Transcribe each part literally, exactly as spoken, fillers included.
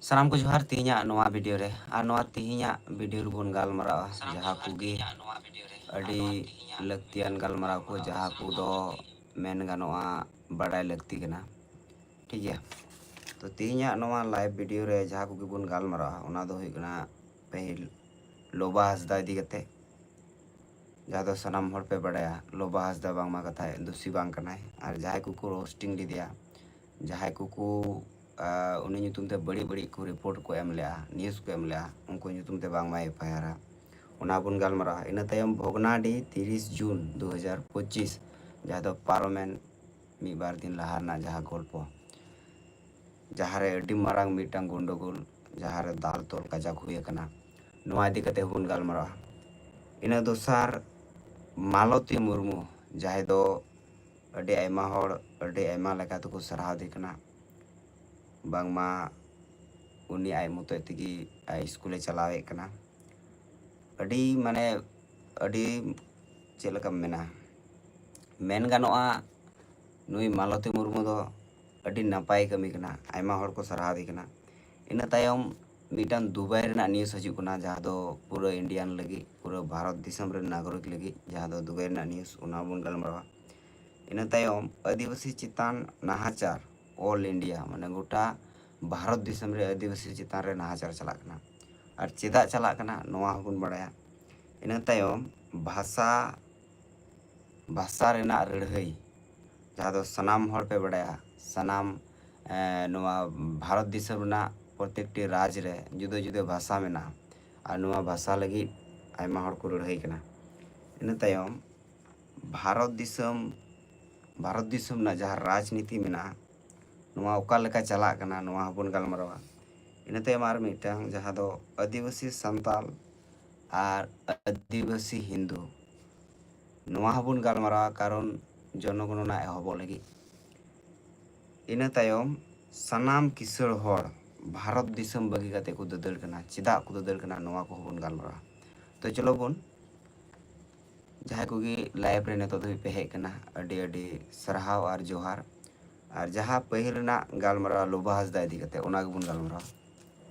ᱥᱟᱱᱟᱢ ᱠᱚ ᱡᱚᱦᱟᱨ ᱛᱮᱦᱮᱧᱟᱜ ᱱᱚᱣᱟ ᱵᱷᱤᱰᱤᱭᱳ ᱨᱮ᱾ ᱟᱨ ᱱᱚᱣᱟ ᱛᱮᱦᱮᱧᱟᱜ ᱵᱷᱤᱰᱤᱭᱳ ᱨᱮᱵᱚᱱ ᱜᱟᱞᱢᱟᱨᱟᱜᱼᱟ ᱡᱟᱦᱟᱸ ᱠᱚᱜᱮ ᱟᱹᱰᱤ ᱞᱟᱹᱠᱛᱤᱭᱟᱱ ᱜᱟᱞᱢᱟᱨᱟᱣ ᱠᱚ, ᱡᱟᱦᱟᱸ ᱠᱚᱫᱚ ᱢᱮᱱ ᱜᱟᱱᱚᱜᱼᱟ ᱵᱟᱰᱟᱭ ᱞᱟᱹᱠᱛᱤ ᱠᱟᱱᱟ᱾ ᱴᱷᱤᱠ ᱜᱮᱭᱟ, ᱛᱚ ᱛᱮᱦᱮᱧᱟᱜ ᱱᱚᱣᱟ ᱞᱟᱭᱤᱵᱷ ᱵᱷᱤᱰᱤᱭᱳ ᱨᱮ ᱡᱟᱦᱟᱸ ᱠᱚᱜᱮ ᱵᱚᱱ ᱜᱟᱞᱢᱟᱨᱟᱜᱼᱟ, ᱚᱱᱟ ᱫᱚ ᱦᱩᱭᱩᱜ ᱠᱟᱱᱟ ᱯᱟᱹᱦᱤᱞ ᱞᱳᱵᱟ ᱦᱟᱸᱥᱫᱟ ᱤᱫᱤ ᱠᱟᱛᱮ, ᱡᱟᱦᱟᱸ ᱫᱚ ᱥᱟᱱᱟᱢ ᱦᱚᱲ ᱯᱮ ᱵᱟᱰᱟᱭᱟ ᱞᱳᱵᱟ ᱦᱟᱸᱥᱫᱟ ᱵᱟᱝᱢᱟ ᱠᱟᱛᱷᱟᱭ ᱫᱳᱥᱤ ᱵᱟᱝ ᱠᱟᱱᱟᱭ᱾ ᱟᱨ ᱡᱟᱦᱟᱸᱭ ᱠᱚᱠᱚ ᱨᱳᱥᱴᱤᱝ ᱞᱮᱫᱮᱭᱟ, ᱡᱟᱦᱟᱸᱭ ᱠᱚᱠᱚ ᱟᱨ ᱩᱱᱤ ᱧᱩᱛᱩᱢ ᱛᱮ ᱵᱟᱹᱲᱤᱡ ᱵᱟᱹᱲᱤᱡ ᱠᱚ ᱨᱤᱯᱳᱨᱴ ᱠᱚ ᱮᱢ ᱞᱮᱜᱼᱟ, ᱱᱤᱭᱩᱡᱽ ᱠᱚ ᱮᱢ ᱞᱮᱜᱼᱟ, ᱩᱱᱠᱩ ᱧᱩᱛᱩᱢ ᱛᱮ ᱵᱟᱝᱢᱟ ᱮᱯᱷ ᱟᱭ ᱟᱨᱟ, ᱚᱱᱟ ᱵᱚᱱ ᱜᱟᱞᱢᱟᱨᱟᱜᱼᱟ᱾ ᱤᱱᱟᱹ ᱛᱟᱭᱚᱢ ᱵᱷᱚᱜᱽᱱᱟᱰᱤ ᱛᱤᱨᱤᱥ ᱡᱩᱱ ᱫᱩ ᱦᱟᱡᱟᱨ ᱯᱚᱸᱪᱤᱥ, ᱡᱟᱦᱟᱸ ᱫᱚ ᱯᱟᱨᱚᱢᱮᱱ ᱢᱤᱫ ᱵᱟᱨ ᱫᱤᱱ ᱞᱟᱦᱟ ᱨᱮᱱᱟᱜ ᱡᱟᱦᱟᱸ ᱜᱚᱞᱯᱚ, ᱡᱟᱦᱟᱸ ᱨᱮ ᱟᱹᱰᱤ ᱢᱟᱨᱟᱝ ᱢᱤᱫᱴᱟᱝ ᱜᱚᱱᱰᱚᱜᱳᱞ, ᱡᱟᱦᱟᱸ ᱨᱮ ᱫᱟᱞ ᱛᱚᱞ ᱠᱟᱡᱟᱠ ᱦᱩᱭ ᱟᱠᱟᱱᱟ, ᱱᱚᱣᱟ ᱤᱫᱤ ᱠᱟᱛᱮ ᱦᱚᱸᱵᱚᱱ ᱜᱟᱞᱢᱟᱨᱟᱜᱼᱟ᱾ ᱤᱱᱟᱹ ᱫᱚᱥᱟᱨ ᱢᱟᱞᱚᱛᱤ ᱢᱩᱨᱢᱩ, ᱡᱟᱦᱟᱸᱭ ᱫᱚ ᱟᱹᱰᱤ ᱟᱭᱢᱟ ᱦᱚᱲ ᱟᱹᱰᱤ ᱟᱭᱢᱟ ᱞᱮᱠᱟ ᱛᱮᱠᱚ ᱥᱟᱨᱦᱟᱣᱫᱮ ᱠᱟᱱᱟ, ᱵᱟᱝᱢᱟ ᱩᱱᱤ ᱟᱡ ᱢᱚᱛᱚᱡ ᱛᱮᱜᱮ ᱟᱡ ᱥᱠᱩᱞᱮ ᱪᱟᱞᱟᱣᱮᱫ ᱠᱟᱱᱟ᱾ ᱟᱹᱰᱤ ᱢᱟᱱᱮ ᱟᱹᱰᱤ ᱪᱮᱫ ᱞᱮᱠᱟᱢ ᱢᱮᱱᱟ, ᱢᱮᱱ ᱜᱟᱱᱚᱜᱼᱟ ᱱᱩᱭ ᱢᱟᱞᱚᱛᱤ ᱢᱩᱨᱢᱩ ᱫᱚ ᱟᱹᱰᱤ ᱱᱟᱯᱟᱭ ᱠᱟᱹᱢᱤ ᱠᱟᱱᱟ, ᱟᱭᱢᱟ ᱦᱚᱲ ᱠᱚ ᱥᱟᱨᱦᱟᱣᱫᱮ ᱠᱟᱱᱟ᱾ ᱤᱱᱟᱹ ᱛᱟᱭᱚᱢ ᱢᱤᱫᱴᱟᱝ ᱫᱩᱵᱟᱭ ᱨᱮᱱᱟᱜ ᱱᱤᱭᱩᱡᱽ ᱦᱤᱡᱩᱜ ᱠᱟᱱᱟ, ᱡᱟᱦᱟᱸ ᱫᱚ ᱯᱩᱨᱟᱹ ᱤᱱᱰᱤᱭᱟᱱ ᱞᱟᱹᱜᱤᱫ, ᱯᱩᱨᱟᱹ ᱵᱷᱟᱨᱚᱛ ᱫᱤᱥᱚᱢ ᱨᱮᱱ ᱱᱟᱜᱚᱨᱤᱠ ᱞᱟᱹᱜᱤᱫ, ᱡᱟᱦᱟᱸ ᱫᱚ ᱫᱩᱵᱟᱭ ᱨᱮᱱᱟᱜ ᱱᱤᱭᱩᱡᱽ, ᱚᱱᱟ ᱵᱚᱱ ᱜᱟᱞᱢᱟᱨᱟᱣᱟ᱾ ᱤᱱᱟᱹ ᱛᱟᱭᱚᱢ ᱟᱹᱫᱤᱵᱟᱹᱥᱤ ᱪᱮᱛᱟᱱ ᱱᱟᱦᱟᱪᱟᱨ, ᱚᱞ ᱤᱱᱰᱤᱭᱟ, ᱢᱟᱱᱮ ᱜᱚᱴᱟ ᱵᱷᱟᱨᱚᱛ ᱫᱤᱥᱚᱢ ᱨᱮ ᱟᱹᱫᱤᱵᱟᱹᱥᱤ ᱪᱮᱛᱟᱱ ᱨᱮ ᱱᱟᱦᱟᱪᱟᱨ ᱪᱟᱞᱟᱜ ᱠᱟᱱᱟ᱾ ᱟᱨ ᱪᱮᱫᱟᱜ ᱪᱟᱞᱟᱜ ᱠᱟᱱᱟ, ᱱᱚᱣᱟ ᱦᱚᱸᱵᱚᱱ ᱵᱟᱲᱟᱭᱟ᱾ ᱤᱱᱟᱹ ᱛᱟᱭᱚᱢ ᱵᱷᱟᱥᱟ, ᱵᱷᱟᱥᱟ ᱨᱮᱱᱟᱜ ᱞᱟᱹᱲᱦᱟᱹᱭ, ᱡᱟᱦᱟᱸ ᱫᱚ ᱥᱟᱱᱟᱢ ᱦᱚᱲ ᱯᱮ ᱵᱟᱲᱟᱭᱟ, ᱥᱟᱱᱟᱢ, ᱮ, ᱱᱚᱣᱟ ᱵᱷᱟᱨᱚᱛ ᱫᱤᱥᱚᱢ ᱨᱮᱱᱟᱜ ᱯᱨᱚᱛᱮᱠᱴᱤ ᱨᱟᱡᱽ ᱨᱮ ᱡᱩᱫᱟᱹ ᱡᱩᱫᱟᱹ ᱵᱷᱟᱥᱟ ᱢᱮᱱᱟᱜᱼᱟ᱾ ᱟᱨ ᱱᱚᱣᱟ ᱵᱷᱟᱥᱟ ᱞᱟᱹᱜᱤᱫ ᱟᱭᱢᱟ ᱦᱚᱲ ᱠᱚ ᱞᱟᱹᱲᱦᱟᱹᱭ ᱠᱟᱱᱟ᱾ ᱤᱱᱟᱹ ᱛᱟᱭᱚᱢ ᱵᱷᱟᱨᱚᱛ ᱫᱤᱥᱚᱢ, ᱵᱷᱟᱨᱚᱛ ᱫᱤᱥᱚᱢ ᱨᱮᱱᱟᱜ ᱡᱟᱦᱟᱸ ᱨᱟᱡᱽᱱᱤᱛᱤ ᱢᱮᱱᱟᱜᱼᱟ, ᱱᱚᱣᱟ ᱚᱠᱟ ᱞᱮᱠᱟ ᱪᱟᱞᱟᱜ ᱠᱟᱱᱟ, ᱱᱚᱣᱟ ᱦᱚᱸᱵᱚᱱ ᱜᱟᱞᱢᱟᱨᱟᱣᱟ᱾ ᱤᱱᱟᱹ ᱛᱟᱭᱚᱢ ᱟᱨ ᱢᱤᱫᱴᱟᱝ, ᱡᱟᱦᱟᱸ ᱫᱚ ᱟᱹᱫᱤᱵᱟᱹᱥᱤ ᱥᱟᱱᱛᱟᱞ ᱟᱨ ᱟᱹᱫᱤᱵᱟᱹᱥᱤ ᱦᱤᱱᱫᱩ, ᱱᱚᱣᱟ ᱦᱚᱸᱵᱚᱱ ᱜᱟᱞᱢᱟᱨᱟᱣᱟ, ᱠᱟᱨᱚᱱ ᱡᱚᱱᱚᱜᱚᱱᱚᱱᱟ ᱮᱦᱚᱵᱚᱜ ᱞᱟᱹᱜᱤᱫ᱾ ᱤᱱᱟᱹ ᱛᱟᱭᱚᱢ ᱥᱟᱱᱟᱢ ᱠᱤᱥᱟᱹᱬ ᱦᱚᱲ ᱵᱷᱟᱨᱚᱛ ᱫᱤᱥᱚᱢ ᱵᱟᱹᱜᱤ ᱠᱟᱛᱮ ᱠᱚ ᱫᱟᱹᱫᱟᱹᱲ ᱠᱟᱱᱟ, ᱪᱮᱫᱟᱜ ᱠᱚ ᱫᱟᱹᱫᱟᱹᱲ ᱠᱟᱱᱟ, ᱱᱚᱣᱟ ᱠᱚᱦᱚᱸ ᱵᱚᱱ ᱜᱟᱞᱢᱟᱨᱟᱣᱟ᱾ ᱛᱚ ᱪᱚᱞᱚ ᱵᱚᱱ, ᱡᱟᱦᱟᱸᱭ ᱠᱚᱜᱮ ᱞᱟᱭᱤᱵᱷ ᱨᱮ ᱱᱤᱛᱚᱜ ᱫᱷᱟᱹᱵᱤᱡ ᱯᱮ ᱦᱮᱡ ᱠᱟᱱᱟ, ᱟᱹᱰᱤ ᱟᱹᱰᱤ ᱥᱟᱨᱦᱟᱣ ᱟᱨ ᱡᱚᱦᱟᱨ᱾ ᱟᱨ ᱡᱟᱦᱟᱸ ᱯᱟᱹᱦᱤᱞ ᱨᱮᱱᱟᱜ ᱜᱟᱞᱢᱟᱨᱟᱣ ᱞᱳᱵᱟ ᱦᱟᱸᱥᱫᱟ ᱤᱫᱤ ᱠᱟᱛᱮ, ᱚᱱᱟ ᱜᱮᱵᱚᱱ ᱜᱟᱞᱢᱟᱨᱟᱣᱟ᱾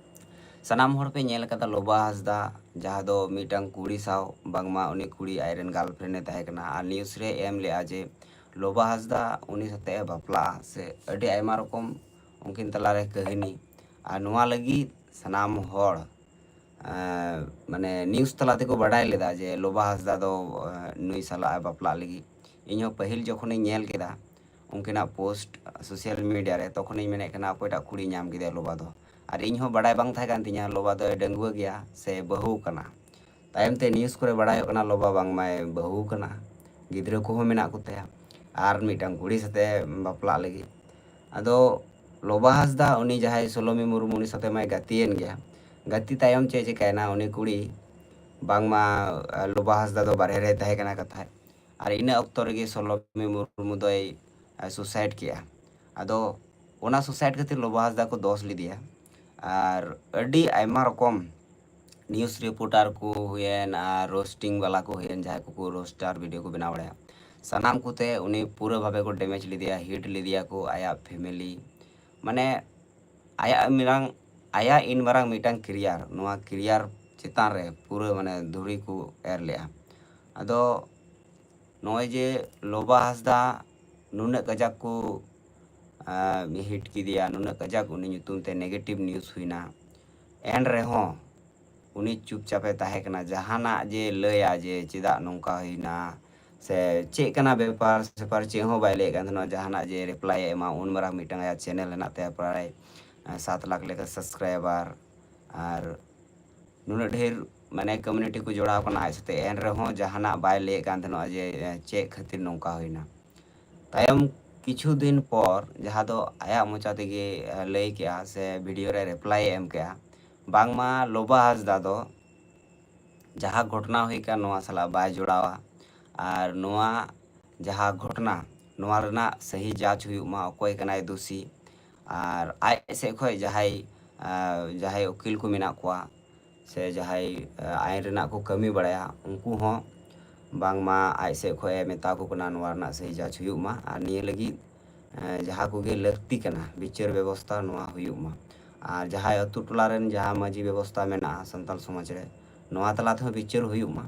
ᱥᱟᱱᱟᱢ ᱦᱚᱲ ᱯᱮ ᱧᱮᱞ ᱟᱠᱟᱫᱟ ᱞᱚᱵᱟ ᱦᱟᱸᱥᱫᱟ, ᱡᱟᱦᱟᱸ ᱫᱚ ᱢᱤᱫᱴᱟᱝ ᱠᱩᱲᱤ ᱥᱟᱶ ᱵᱟᱝᱢᱟ ᱩᱱᱤ ᱠᱩᱲᱤ ᱟᱡᱨᱮᱱ girlfriend ᱮ ᱛᱟᱦᱮᱸ ᱠᱟᱱᱟ, ᱟᱨ news ᱨᱮ ᱮᱢ ᱞᱮᱫᱼᱟ ᱡᱮ ᱞᱚᱵᱟ ᱦᱟᱸᱥᱫᱟ ᱩᱱᱤ ᱥᱟᱛᱮᱜ ᱮ ᱵᱟᱯᱞᱟᱜᱼᱟ, ᱥᱮ ᱟᱹᱰᱤ ᱟᱭᱢᱟ ᱨᱚᱠᱚᱢ ᱩᱱᱠᱤᱱ ᱛᱟᱞᱟᱨᱮ ᱠᱟᱹᱦᱱᱤ᱾ ᱟᱨ ᱱᱚᱣᱟ ᱞᱟᱹᱜᱤᱫ ᱥᱟᱱᱟᱢ ᱦᱚᱲ, ᱮᱸ, ᱢᱟᱱᱮ news ᱛᱟᱞᱟ ᱛᱮᱠᱚ ᱵᱟᱰᱟᱭ ᱞᱮᱫᱟ ᱡᱮ ᱞᱚᱵᱟ ᱦᱟᱸᱥᱫᱟ ᱫᱚ, ᱮᱸ, ᱱᱩᱭ ᱥᱟᱞᱟᱜ ᱮ ᱵᱟᱯᱞᱟᱜ ᱞᱟᱹᱜᱤᱫ᱾ ᱤᱧᱦᱚᱸ ᱯᱟᱹᱦᱤᱞ ᱡᱚᱠᱷᱚᱱᱤᱧ ᱧᱮᱞ ᱠᱮᱫᱟ ᱩᱱᱠᱤᱱᱟᱜ post social media ᱨᱮ, ᱛᱚᱠᱷᱚᱱᱤᱧ ᱢᱮᱱᱮᱫ ᱠᱟᱱᱟ, "ᱚᱠᱚᱭᱴᱟᱜ ᱠᱩᱲᱤ ᱧᱟᱢ ᱠᱮᱫᱮᱭᱟ ᱞᱚᱵᱟ ᱫᱚ?" ᱟᱨ ᱤᱧᱦᱚᱸ ᱵᱟᱰᱟᱭ ᱵᱟᱝ ᱛᱟᱦᱮᱸ ᱠᱟᱱ ᱛᱤᱧᱟᱹ ᱞᱚᱵᱟ ᱫᱚᱭ ᱰᱟᱺᱜᱩᱣᱟᱹ ᱜᱮᱭᱟ ᱥᱮ ᱵᱟᱹᱦᱩ ᱠᱟᱱᱟ᱾ ᱛᱟᱭᱚᱢ ᱛᱮ news ᱠᱚᱨᱮ ᱵᱟᱲᱟᱭᱚᱜ ᱠᱟᱱᱟ ᱞᱚᱵᱟ ᱵᱟᱝᱢᱟᱭ ᱵᱟᱹᱦᱩ ᱠᱟᱱᱟ, ᱜᱤᱫᱽᱨᱟᱹ ᱠᱚᱦᱚᱸ ᱢᱮᱱᱟᱜ ᱠᱚ ᱛᱟᱭᱟ, ᱟᱨ ᱢᱤᱫᱴᱟᱝ ᱠᱩᱲᱤ ᱥᱟᱛᱮ ᱵᱟᱯᱞᱟᱜ ᱞᱟᱹᱜᱤᱫ᱾ ᱟᱫᱚ ᱞᱚᱵᱟ ᱦᱟᱸᱥᱫᱟ ᱩᱱᱤ ᱡᱟᱦᱟᱸᱭ ᱥᱳᱞᱳᱢᱤ ᱢᱩᱨᱢᱩ, ᱩᱱᱤ ᱥᱟᱛᱮ ᱢᱟᱭ ᱜᱟᱛᱮᱭᱮᱱ ᱜᱮᱭᱟ᱾ ᱜᱟᱛᱮ ᱛᱟᱭᱚᱢ ᱪᱮᱫ ᱪᱤᱠᱟᱹᱭᱮᱱᱟ, ᱩᱱᱤ ᱠᱩᱲᱤ ᱵᱟᱝᱢᱟ, ᱟᱸ, ᱞᱚᱵᱟ ᱦᱟᱸᱥᱫᱟ ᱫᱚ ᱵᱟᱨᱦᱮ ᱨᱮᱭ ᱛᱟᱦᱮᱸ ᱠᱟᱱᱟ ᱠᱟᱛᱷᱟᱡ᱾ ᱟᱨ ᱤᱱᱟᱹ ᱚᱠᱛᱚ ᱨᱮᱜᱮ ᱥᱳᱞᱳᱢᱤ ᱢᱩᱨᱢᱩ ᱫᱚᱭ, ᱟᱸ, suicide ᱠᱮᱜᱼᱟ᱾ ᱟᱫᱚ ᱚᱱᱟ suicide ᱠᱷᱟᱹᱛᱤᱨ ᱞᱚᱵᱟ ᱦᱟᱸᱥᱫᱟ ᱠᱚ ᱫᱳᱥ ᱞᱮᱫᱮᱭᱟ᱾ ᱟᱨ ᱟᱹᱰᱤ ᱟᱭᱢᱟ ᱨᱚᱠᱚᱢ news reporter ᱠᱚ ᱦᱩᱭᱮᱱ ᱟᱨ roasting ᱵᱟᱞᱟ ᱠᱚ ᱦᱩᱭᱮᱱ, ᱡᱟᱦᱟᱸᱭ ᱠᱚᱠᱚ roaster video ᱠᱚ ᱵᱮᱱᱟᱣ ᱵᱟᱲᱟᱭᱟ, ᱥᱟᱱᱟᱢ ᱠᱚᱛᱮ ᱩᱱᱤ ᱯᱩᱨᱟᱹ ᱵᱷᱟᱵᱮ ᱠᱚ damage ᱞᱮᱫᱮᱭᱟ, hit ᱞᱮᱫᱮᱭᱟ ᱠᱚ, ᱟᱭᱟᱜ family, ᱢᱟᱱᱮ ᱟᱭᱟᱜ ᱢᱟᱨᱟᱝ, ᱟᱭᱟᱜ ᱤᱱ ᱢᱟᱨᱟᱝ ᱢᱤᱫᱴᱟᱝ career, ᱱᱚᱣᱟ career ᱪᱮᱛᱟᱱ ᱨᱮ ᱯᱩᱨᱟᱹ ᱢᱟᱱᱮ ᱫᱷᱩᱲᱤ ᱠᱚ ᱮᱨ ᱞᱮᱜᱼᱟ᱾ ᱟᱫᱚ ᱱᱚᱜᱼᱚᱭ ᱡᱮ ᱞᱚᱵᱟ ᱦᱟᱸᱥᱫᱟ ᱱᱩᱱᱟᱹᱜ ᱠᱟᱡᱟᱠ ᱠᱚ, ᱟᱸ, hit ᱠᱮᱫᱮᱭᱟ, ᱱᱩᱱᱟᱹᱜ ᱠᱟᱡᱟᱠ ᱩᱱᱤ ᱧᱩᱛᱩᱢ ᱛᱮ negative news ᱦᱩᱭᱱᱟ, ᱮᱱ ᱨᱮᱦᱚᱸ ᱩᱱᱤ ᱪᱩᱯᱪᱟᱯᱮ ᱛᱟᱦᱮᱸ ᱠᱟᱱᱟ᱾ ᱡᱟᱦᱟᱱᱟᱜ ᱡᱮ ᱞᱟᱹᱭᱟ ᱡᱮ ᱪᱮᱫᱟᱜ ᱱᱚᱝᱠᱟ ᱦᱩᱭᱱᱟ ᱥᱮ ᱪᱮᱫ ᱠᱟᱱᱟ ᱵᱮᱯᱟᱨ ᱥᱮᱯᱟᱨ, ᱪᱮᱫ ᱦᱚᱸ ᱵᱟᱭ ᱞᱟᱹᱭᱮᱫ ᱠᱟᱱ ᱛᱟᱦᱮᱱᱟ᱾ ᱡᱟᱦᱟᱱᱟᱜ ᱡᱮ reply ᱮ ᱮᱢᱟ, ᱩᱱ ᱢᱟᱨᱟᱝ ᱢᱤᱫᱴᱟᱝ ᱟᱭᱟᱜ channel ᱦᱮᱱᱟᱜ ᱛᱟᱭᱟ, ᱯᱨᱟᱭ, ᱟᱸ, ᱥᱟᱛ ᱞᱟᱠᱷ ᱞᱮᱠᱟ subscriber, ᱟᱨ ᱱᱩᱱᱟᱹᱜ ᱰᱷᱮᱨ ᱢᱟᱱᱮ community ᱠᱚ ᱡᱚᱲᱟᱣ ᱠᱟᱱᱟ ᱟᱡ ᱥᱟᱛᱮ, ᱮᱱ ᱨᱮᱦᱚᱸ ᱡᱟᱦᱟᱱᱟᱜ ᱵᱟᱭ ᱞᱟᱹᱭᱮᱫ ᱠᱟᱱ ᱛᱟᱦᱮᱱᱟ ᱡᱮ, ᱮ, ᱪᱮᱫ ᱠᱷᱟᱹᱛᱤᱨ ᱱᱚᱝᱠᱟ ᱦᱩᱭᱱᱟ᱾ ᱛᱟᱭᱚᱢ ᱠᱤᱪᱷᱩ ᱫᱤᱱ ᱯᱚᱨ ᱡᱟᱦᱟᱸ ᱫᱚ ᱟᱭᱟᱜ ᱢᱚᱪᱟ ᱛᱮᱜᱮ, ᱮ, ᱞᱟᱹᱭ ᱠᱮᱜᱼᱟ ᱥᱮ video ᱨᱮ reply ᱮ ᱮᱢ ᱠᱮᱜᱼᱟ, ᱵᱟᱝᱢᱟ ᱞᱚᱵᱟ ᱦᱟᱸᱥᱫᱟ ᱫᱚ ᱡᱟᱦᱟᱸ ᱜᱷᱚᱴᱚᱱᱟ ᱦᱩᱭ ᱠᱟᱱ ᱱᱚᱣᱟ ᱥᱟᱞᱟᱜ ᱵᱟᱭ ᱡᱚᱲᱟᱣᱟ, ᱟᱨ ᱱᱚᱣᱟ ᱡᱟᱦᱟᱸ ᱜᱷᱚᱴᱚᱱᱟ, ᱱᱚᱣᱟ ᱨᱮᱱᱟᱜ ᱥᱟᱹᱦᱤ ᱡᱟᱸᱪ ᱦᱩᱭᱩᱜ ᱢᱟ, ᱚᱠᱚᱭ ᱠᱟᱱᱟᱭ ᱫᱳᱥᱤ, ᱟᱨ ᱟᱡ ᱥᱮᱫ ᱠᱷᱚᱱ ᱡᱟᱦᱟᱸᱭ, ᱟᱸ, ᱡᱟᱦᱟᱸᱭ ᱩᱠᱤᱞ ᱠᱚ ᱢᱮᱱᱟᱜ ᱠᱚᱣᱟ ᱥᱮ ᱡᱟᱦᱟᱸᱭ, ᱟᱸ, ᱟᱭᱤᱱ ᱨᱮᱱᱟᱜ ᱠᱚ ᱠᱟᱹᱢᱤ ᱵᱟᱲᱟᱭᱟ, ᱩᱱᱠᱩ ᱦᱚᱸ ᱵᱟᱝᱢᱟ ᱟᱡ ᱥᱮᱫ ᱠᱷᱚᱱ ᱮ ᱢᱮᱛᱟ ᱠᱚ ᱠᱟᱱᱟ ᱱᱚᱣᱟ ᱨᱮᱱᱟᱜ ᱥᱟᱹᱦᱤ ᱡᱟᱸᱪ ᱦᱩᱭᱩᱜ ᱢᱟ, ᱟᱨ ᱱᱤᱭᱟᱹ ᱞᱟᱹᱜᱤᱫ, ᱟᱸ, ᱡᱟᱦᱟᱸ ᱠᱚᱜᱮ ᱞᱟᱹᱠᱛᱤ ᱠᱟᱱᱟ ᱵᱤᱪᱟᱹᱨ ᱵᱮᱵᱚᱥᱛᱷᱟ ᱱᱚᱣᱟ ᱦᱩᱭᱩᱜ ᱢᱟ᱾ ᱟᱨ ᱡᱟᱦᱟᱸᱭ ᱟᱹᱛᱩ ᱴᱚᱞᱟ ᱨᱮᱱ ᱡᱟᱦᱟᱸ ᱢᱟᱹᱡᱷᱤ ᱵᱮᱵᱚᱥᱛᱷᱟ ᱢᱮᱱᱟᱜᱼᱟ ᱥᱟᱱᱛᱟᱲ ᱥᱚᱢᱟᱡᱽ ᱨᱮ, ᱱᱚᱣᱟ ᱛᱟᱞᱟ ᱛᱮᱦᱚᱸ ᱵᱤᱪᱟᱹᱨ ᱦᱩᱭᱩᱜ ᱢᱟ᱾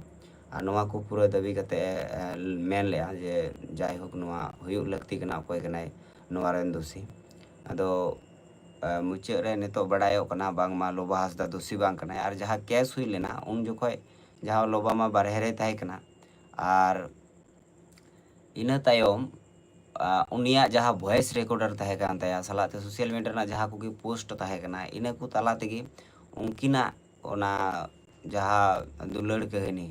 ᱟᱨ ᱱᱚᱣᱟ ᱠᱚ ᱯᱩᱨᱟᱹ ᱫᱟᱹᱵᱤ ᱠᱟᱛᱮ ᱮ, ᱢᱮᱱ ᱞᱮᱜᱼᱟ ᱡᱮ ᱡᱟᱭᱦᱳᱠ ᱱᱚᱣᱟ ᱦᱩᱭᱩᱜ ᱞᱟᱹᱠᱛᱤ ᱠᱟᱱᱟ, ᱚᱠᱚᱭ ᱠᱟᱱᱟᱭ ᱱᱚᱣᱟ ᱨᱮᱱ ᱫᱳᱥᱤ᱾ ᱟᱫᱚ ᱮ, ᱢᱩᱪᱟᱹᱫ ᱨᱮ ᱱᱤᱛᱚᱜ ᱵᱟᱰᱟᱭᱚᱜ ᱠᱟᱱᱟ ᱵᱟᱝᱢᱟ ᱞᱳᱵᱟ ᱦᱟᱸᱥᱫᱟ ᱫᱳᱥᱤ ᱵᱟᱝ ᱠᱟᱱᱟᱭ᱾ ᱟᱨ ᱡᱟᱦᱟᱸ ᱠᱮᱥ ᱦᱩᱭ ᱞᱮᱱᱟ ᱩᱱ ᱡᱚᱠᱷᱚᱡ ᱡᱟᱦᱟᱸ ᱞᱳᱵᱟ ᱢᱟ ᱵᱟᱨᱦᱮ ᱨᱮᱭ ᱛᱟᱦᱮᱸ ᱠᱟᱱᱟ, ᱟᱨ ᱤᱱᱟᱹ ᱛᱟᱭᱚᱢ ᱟ, ᱩᱱᱤᱭᱟᱜ ᱡᱟᱦᱟᱸ ᱵᱷᱚᱭᱮᱥ ᱨᱮᱠᱚᱨᱰᱟᱨ ᱛᱟᱦᱮᱸ ᱠᱟᱱ ᱛᱟᱭᱟ, ᱥᱟᱞᱟᱜ ᱛᱮ ᱥᱳᱥᱟᱞ ᱢᱤᱰᱤᱭᱟ ᱨᱮᱱᱟᱜ ᱡᱟᱦᱟᱸ ᱠᱚᱜᱮ ᱯᱳᱥᱴ ᱛᱟᱦᱮᱸ ᱠᱟᱱᱟ, ᱤᱱᱟᱹ ᱠᱚ ᱛᱟᱞᱟ ᱛᱮᱜᱮ ᱩᱱᱠᱤᱱᱟᱜ ᱚᱱᱟ ᱡᱟᱦᱟᱸ ᱫᱩᱞᱟᱹᱲ ᱠᱟᱹᱦᱱᱤ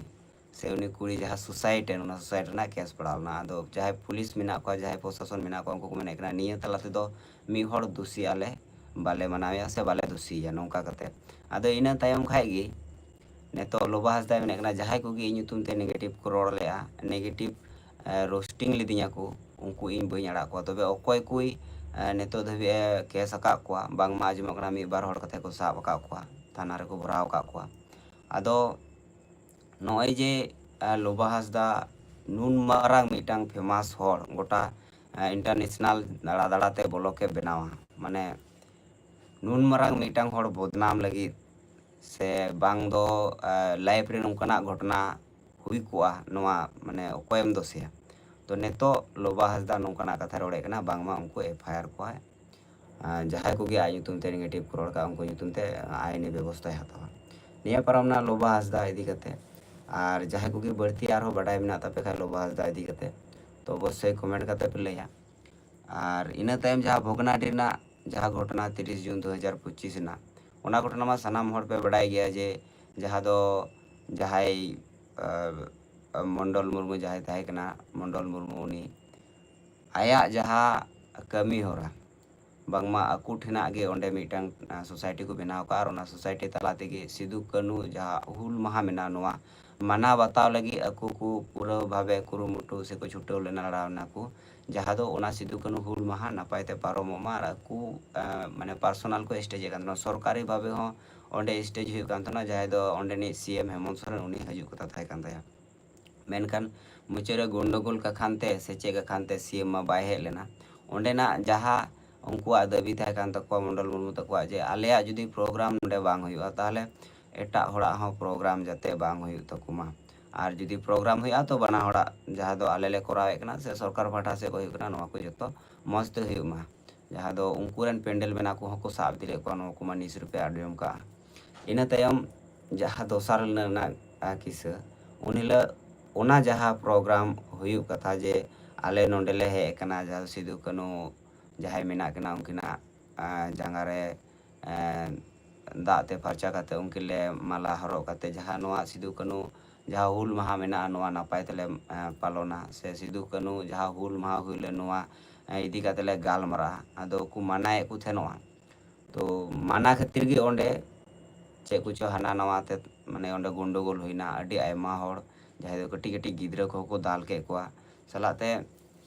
ᱥᱮ ᱩᱱᱤ ᱠᱩᱲᱤ ᱡᱟᱦᱟᱸ ᱥᱩᱥᱟᱭᱤᱰ ᱮᱱ, ᱚᱱᱟ ᱥᱩᱥᱟᱭᱤᱰ ᱨᱮᱱᱟᱜ ᱠᱮᱥ ᱯᱟᱲᱟᱣ ᱞᱮᱱᱟ᱾ ᱟᱫᱚ ᱡᱟᱦᱟᱸᱭ ᱯᱩᱞᱤᱥ ᱢᱮᱱᱟᱜ ᱠᱚᱣᱟ, ᱡᱟᱦᱟᱸᱭ ᱯᱨᱚᱥᱟᱥᱚᱱ ᱢᱮᱱᱟᱜ ᱠᱚᱣᱟ, ᱩᱱᱠᱩ ᱠᱚ ᱢᱮᱱᱮᱫ ᱠᱟᱱᱟ ᱱᱤᱭᱟᱹ ᱛᱟᱞᱟ ᱛᱮᱫᱚ ᱢᱤᱫ ᱦᱚᱲ ᱫᱳᱥᱤ ᱟᱞᱮ ᱵᱟᱞᱮ ᱢᱟᱱᱟᱣᱮᱭᱟ ᱥᱮ ᱵᱟᱞᱮ ᱫᱳᱥᱤᱭᱮᱭᱟ, ᱱᱚᱝᱠᱟ ᱠᱟᱛᱮ᱾ ᱟᱫᱚ ᱤᱱᱟᱹ ᱛᱟᱭᱚᱢ ᱠᱷᱟᱡ ᱜᱮ ᱱᱤᱛᱚᱜ ᱞᱳᱵᱟ ᱦᱟᱸᱥᱫᱟᱭ ᱢᱮᱱᱮᱫ ᱠᱟᱱᱟ, ᱡᱟᱦᱟᱸᱭ ᱠᱚᱜᱮ ᱤᱧ ᱧᱩᱛᱩᱢ ᱛᱮ ᱱᱮᱜᱮᱴᱤᱵᱷ ᱠᱚ ᱨᱚᱲ ᱞᱮᱜᱼᱟ, ᱱᱮᱜᱮᱴᱤᱵᱷ ᱨᱳᱥᱴᱤᱝ ᱞᱤᱫᱤᱧᱟ ᱠᱚ, ᱩᱱᱠᱩ ᱤᱧ ᱵᱟᱹᱧ ᱟᱲᱟᱜ ᱠᱚᱣᱟ᱾ ᱛᱚᱵᱮ ᱚᱠᱚᱭ ᱠᱚᱭ ᱮ, ᱱᱤᱛᱚᱜ ᱫᱷᱟᱹᱵᱤᱡ ᱮ ᱠᱮᱥ ᱟᱠᱟᱫ ᱠᱚᱣᱟ, ᱵᱟᱝᱢᱟ ᱟᱸᱡᱚᱢᱚᱜ ᱠᱟᱱᱟ ᱢᱤᱫ ᱵᱟᱨ ᱦᱚᱲ ᱠᱟᱛᱮ ᱠᱚ ᱥᱟᱵ ᱟᱠᱟᱫ ᱠᱚᱣᱟ, ᱛᱷᱟᱱᱟ ᱨᱮᱠᱚ ᱵᱷᱚᱨᱟᱣ ᱟᱠᱟᱫ ᱠᱚᱣᱟ᱾ ᱟᱫᱚ ᱱᱚᱜᱼᱚᱭ ᱡᱮ ᱮ, ᱞᱳᱵᱟ ᱦᱟᱸᱥᱫᱟ ᱱᱩᱱ ᱢᱟᱨᱟᱝ ᱢᱤᱫᱴᱟᱝ ᱯᱷᱮᱢᱟᱥ ᱦᱚᱲ ᱜᱚᱴᱟ ᱤᱱᱴᱟᱨᱱᱮᱥᱱᱟᱞ ᱫᱟᱬᱟ ᱫᱟᱬᱟ ᱛᱮ ᱵᱚᱞᱚᱠ ᱮ ᱵᱮᱱᱟᱣᱟ, ᱢᱟᱱᱮ ᱱᱩᱱ ᱢᱟᱨᱟᱝ ᱢᱤᱫᱴᱟᱝ ᱦᱚᱲ ᱵᱚᱫᱱᱟᱢ ᱞᱟᱹᱜᱤᱫ ᱥᱮ ᱵᱟᱝ ᱫᱚ ᱞᱟᱭᱤᱯᱷ ᱨᱮ ᱱᱚᱝᱠᱟᱱᱟᱜ ᱜᱷᱚᱴᱚᱱᱟ ᱦᱩᱭ ᱠᱚᱜᱼᱟ, ᱱᱚᱣᱟ ᱢᱟᱱᱮ ᱚᱠᱚᱭᱮᱢ ᱫᱳᱥᱮᱭᱟ? ᱛᱚ ᱱᱤᱛᱚᱜ ᱞᱳᱵᱟ ᱦᱟᱸᱥᱫᱟ ᱱᱚᱝᱠᱟᱱᱟᱜ ᱠᱟᱛᱷᱟ ᱨᱚᱲᱮᱫ ᱠᱟᱱᱟ, ᱵᱟᱝᱢᱟ ᱩᱱᱠᱩ ᱮᱯᱷ ᱟᱭ ᱟᱨ ᱠᱚᱣᱟᱭ᱾ ᱟᱨ ᱡᱟᱦᱟᱸᱭ ᱠᱚᱜᱮ ᱟᱡ ᱧᱩᱛᱩᱢ ᱛᱮ ᱱᱮᱜᱮᱴᱤᱵᱷ ᱠᱚ ᱨᱚᱲ ᱠᱟᱜᱼᱟ, ᱩᱱᱠᱩ ᱧᱩᱛᱩᱢ ᱛᱮ ᱟᱭᱤᱱᱤ ᱵᱮᱵᱚᱥᱛᱷᱟᱭ ᱦᱟᱛᱟᱣᱟ᱾ ᱱᱤᱭᱟᱹ ᱯᱟᱨᱚᱢ ᱱᱟ ᱞᱳᱵᱟ ᱦᱟᱸᱥᱫᱟ ᱤᱫᱤ ᱠᱟᱛᱮ᱾ ᱟᱨ ᱡᱟᱦᱟᱸᱭ ᱠᱚᱜᱮ ᱵᱟᱹᱲᱛᱤ ᱟᱨᱦᱚᱸ ᱵᱟᱰᱟᱭ ᱢᱮᱱᱟᱜ ᱛᱟᱯᱮ ᱠᱷᱟᱡ ᱞᱳᱵᱟ ᱦᱟᱸᱥᱫᱟ ᱤᱫᱤ ᱠᱟᱛᱮ, ᱛᱚ ᱚᱵᱚᱥᱥᱳᱭ ᱠᱚᱢᱮᱱᱴ ᱠᱟᱛᱮ ᱯᱮ ᱞᱟᱹᱭᱟ᱾ ᱟᱨ ᱤᱱᱟᱹ ᱛᱟᱭᱚᱢ ᱡᱟᱦᱟᱸ ᱵᱷᱚᱜᱽᱱᱟᱰᱤ ᱨᱮᱱᱟᱜ ᱡᱟᱦᱟᱸ ᱜᱷᱚᱴᱚᱱᱟ ᱛᱤᱨᱤᱥ ᱡᱩᱱ ᱫᱩ ᱦᱟᱡᱟᱨ ᱯᱚᱸᱪᱤᱥ ᱨᱮᱱᱟᱜ, ᱚᱱᱟ ᱜᱷᱚᱴᱚᱱᱟ ᱢᱟ ᱥᱟᱱᱟᱢ ᱦᱚᱲ ᱯᱮ ᱵᱟᱰᱟᱭ ᱜᱮᱭᱟ ᱡᱮ ᱡᱟᱦᱟᱸ ᱫᱚ ᱡᱟᱦᱟᱸᱭ ᱟᱨ ᱢᱚᱱᱰᱚᱞ ᱢᱩᱨᱢᱩ ᱡᱟᱦᱟᱸᱭ ᱛᱟᱦᱮᱸ ᱠᱟᱱᱟ, ᱢᱚᱱᱰᱚᱞ ᱢᱩᱨᱢᱩ, ᱩᱱᱤ ᱟᱭᱟᱜ ᱡᱟᱦᱟᱸ ᱠᱟᱹᱢᱤ ᱦᱚᱨᱟ, ᱵᱟᱝᱢᱟ ᱟᱠᱚ ᱴᱷᱮᱱᱟᱜ ᱜᱮ ᱚᱸᱰᱮ ᱢᱤᱫᱴᱟᱝ ᱥᱳᱥᱟᱭᱴᱤ ᱠᱚ ᱵᱮᱱᱟᱣ ᱠᱟᱜᱼᱟ᱾ ᱟᱨ ᱚᱱᱟ ᱥᱳᱥᱟᱭᱴᱤ ᱛᱟᱞᱟ ᱛᱮᱜᱮ ᱥᱤᱫᱩ ᱠᱟᱹᱱᱦᱩ ᱡᱟᱦᱟᱸ ᱦᱩᱞ ᱢᱟᱦᱟ ᱢᱮᱱᱟᱜᱼᱟ, ᱱᱚᱣᱟ ᱢᱟᱱᱟᱣ ᱵᱟᱛᱟᱣ ᱞᱟᱹᱜᱤᱫ ᱟᱠᱚ ᱠᱚ ᱯᱩᱨᱟᱹ ᱵᱷᱟᱵᱮ ᱠᱩᱨᱩᱢᱩᱴᱩ ᱥᱮᱠᱚ ᱪᱷᱩᱴᱟᱹᱣ ᱞᱮᱱᱟ, ᱞᱟᱲᱟᱣ ᱞᱮᱱᱟ ᱠᱚ, ᱡᱟᱦᱟᱸ ᱫᱚ ᱚᱱᱟ ᱥᱤᱫᱩ ᱠᱟᱹᱱᱦᱩ ᱦᱩᱞ ᱢᱟᱦᱟ ᱱᱟᱯᱟᱭ ᱛᱮ ᱯᱟᱨᱚᱢᱚᱜ ᱢᱟ᱾ ᱟᱨ ᱟᱠᱚ ᱮᱸ, ᱢᱟᱱᱮ ᱯᱟᱨᱥᱚᱱᱟᱞ ᱠᱚ ᱥᱴᱮᱡᱮᱫ ᱠᱟᱱ ᱛᱟᱦᱮᱱᱟ, ᱥᱚᱨᱠᱟᱨᱤ ᱵᱷᱟᱵᱮ ᱦᱚᱸ ᱚᱸᱰᱮ ᱥᱴᱮᱡᱽ ᱦᱩᱭᱩᱜ ᱠᱟᱱ ᱛᱟᱦᱮᱱᱟ, ᱡᱟᱦᱟᱸᱭ ᱫᱚ ᱚᱸᱰᱮᱱᱤᱡ ᱥᱤ ᱮᱢ ᱦᱮᱢᱚᱱᱛ ᱥᱚᱨᱮᱱ ᱩᱱᱤ ᱦᱤᱡᱩᱜ ᱠᱟᱛᱷᱟ ᱛᱟᱦᱮᱸ ᱠᱟᱱ ᱛᱟᱭᱟ᱾ ᱢᱮᱱᱠᱷᱟᱱ ᱢᱩᱪᱟᱹᱫ ᱨᱮ ᱜᱚᱱᱰᱚᱜᱳᱞ ᱠᱟᱠᱷᱟᱱ ᱛᱮ ᱥᱮ ᱪᱮᱫ ᱠᱟᱠᱷᱟᱱ ᱛᱮ ᱥᱤ ᱮᱢ ᱢᱟ ᱵᱟᱭ ᱦᱮᱡ ᱞᱮᱱᱟ᱾ ᱚᱸᱰᱮᱱᱟᱜ ᱡᱟᱦᱟᱸ ᱩᱱᱠᱩᱣᱟᱜ ᱫᱟᱹᱵᱤ ᱛᱟᱦᱮᱸ ᱠᱟᱱ ᱛᱟᱠᱚᱣᱟ ᱢᱚᱱᱰᱚᱞ ᱢᱩᱨᱢᱩ ᱛᱟᱠᱚᱣᱟᱜ, ᱡᱮ ᱟᱞᱮᱭᱟᱜ ᱡᱩᱫᱤ ᱯᱨᱳᱜᱨᱟᱢ ᱱᱚᱰᱮ ᱵᱟᱝ ᱦᱩᱭᱩᱜᱼᱟ, ᱛᱟᱦᱚᱞᱮ ᱮᱴᱟᱜ ᱦᱚᱲᱟᱜ ᱦᱚᱸ ᱯᱨᱳᱜᱨᱟᱢ ᱡᱟᱛᱮ ᱵᱟᱝ ᱦᱩᱭᱩᱜ ᱛᱟᱠᱚ ᱢᱟ᱾ ᱟᱨ ᱡᱩᱫᱤ ᱯᱨᱳᱜᱨᱟᱢ ᱦᱩᱭᱩᱜᱼᱟ, ᱛᱚ ᱵᱟᱱᱟ ᱦᱚᱲᱟᱜ, ᱡᱟᱦᱟᱸ ᱫᱚ ᱟᱞᱮ ᱞᱮ ᱠᱚᱨᱟᱣᱮᱫ ᱠᱟᱱᱟ ᱥᱮ ᱥᱚᱨᱠᱟᱨ ᱯᱟᱦᱴᱟ ᱥᱮᱫ ᱠᱷᱚᱱ ᱦᱩᱭᱩᱜ ᱠᱟᱱᱟ, ᱱᱚᱣᱟ ᱠᱚ ᱡᱚᱛᱚ ᱢᱚᱡᱽ ᱛᱮ ᱦᱩᱭᱩᱜ ᱢᱟ᱾ ᱡᱟᱦᱟᱸ ᱫᱚ ᱩᱱᱠᱩ ᱨᱮᱱ ᱯᱮᱱᱰᱮᱞ ᱵᱮᱱᱟᱣ ᱠᱚᱦᱚᱸ ᱠᱚ ᱥᱟᱵ ᱤᱫᱤ ᱞᱮᱫ ᱠᱚᱣᱟ, ᱱᱚᱣᱟ ᱠᱚᱢᱟ news ᱨᱮᱯᱮ ᱟᱸᱡᱚᱢ ᱠᱟᱜᱼᱟ᱾ ᱤᱱᱟᱹ ᱛᱟᱭᱚᱢ ᱡᱟᱦᱟᱸ ᱫᱚᱥᱟᱨ ᱦᱤᱞᱳᱜ ᱨᱮᱱᱟᱜ, ᱟ, ᱠᱤᱥᱟᱹ, ᱩᱱ ᱦᱤᱞᱳᱜ ᱚᱱᱟ ᱡᱟᱦᱟᱸ ᱯᱨᱳᱜᱨᱟᱢ ᱦᱩᱭᱩᱜ ᱠᱟᱛᱷᱟ, ᱡᱮ ᱟᱞᱮ ᱱᱚᱰᱮ ᱞᱮ ᱦᱮᱡ ᱟᱠᱟᱱᱟ, ᱡᱟᱦᱟᱸ ᱫᱚ ᱥᱤᱫᱩ ᱠᱟᱹᱱᱦᱩ ᱡᱟᱦᱟᱸᱭ ᱢᱮᱱᱟᱜ ᱠᱤᱱᱟ ᱩᱱᱠᱤᱱᱟᱜ, ᱟ, ᱡᱟᱸᱜᱟ ᱨᱮ, ᱮ, ᱫᱟᱜ ᱛᱮ ᱯᱷᱟᱨᱪᱟ ᱠᱟᱛᱮ ᱩᱱᱠᱤᱱ ᱞᱮ ᱢᱟᱞᱟ ᱦᱚᱨᱚᱜ ᱠᱟᱛᱮ ᱡᱟᱦᱟᱸ ᱱᱚᱣᱟ ᱥᱤᱫᱩ ᱠᱟᱹᱱᱦᱩ ᱡᱟᱦᱟᱸ ᱦᱩᱞ ᱢᱟᱦᱟ ᱢᱮᱱᱟᱜᱼᱟ, ᱱᱚᱣᱟ ᱱᱟᱯᱟᱭ ᱛᱮᱞᱮ, ᱮ, ᱯᱟᱞᱚᱱᱟ, ᱥᱮ ᱥᱤᱫᱩ ᱠᱟᱹᱱᱦᱩ ᱡᱟᱦᱟᱸ ᱦᱩᱞ ᱢᱟᱦᱟ ᱦᱩᱭ ᱞᱮᱱ, ᱱᱚᱣᱟ, ᱮ, ᱤᱫᱤ ᱠᱟᱛᱮ ᱞᱮ ᱜᱟᱞᱢᱟᱨᱟᱜᱼᱟ᱾ ᱟᱫᱚ ᱠᱚ ᱢᱟᱱᱟᱭᱮᱫ ᱠᱚ ᱛᱟᱦᱮᱱᱚᱜᱼᱟ᱾ ᱛᱚ ᱢᱟᱱᱟ ᱠᱷᱟᱹᱛᱤᱨ ᱜᱮ ᱚᱸᱰᱮ ᱪᱮᱫ ᱠᱚᱪᱚ ᱦᱟᱱᱟ ᱱᱟᱣᱟ ᱛᱮ, ᱢᱟᱱᱮ, ᱚᱸᱰᱮ ᱜᱚᱱᱰᱚᱜᱳᱞ ᱦᱩᱭᱱᱟ᱾ ᱟᱹᱰᱤ ᱟᱭᱢᱟ ᱦᱚᱲ, ᱡᱟᱦᱟᱸᱭ ᱫᱚ ᱠᱟᱹᱴᱤᱡ ᱠᱟᱹᱴᱤᱡ ᱜᱤᱫᱽᱨᱟᱹ ᱠᱚᱦᱚᱸ ᱠᱚ ᱫᱟᱞ ᱠᱮᱫ ᱠᱚᱣᱟ, ᱥᱟᱞᱟᱜ ᱛᱮ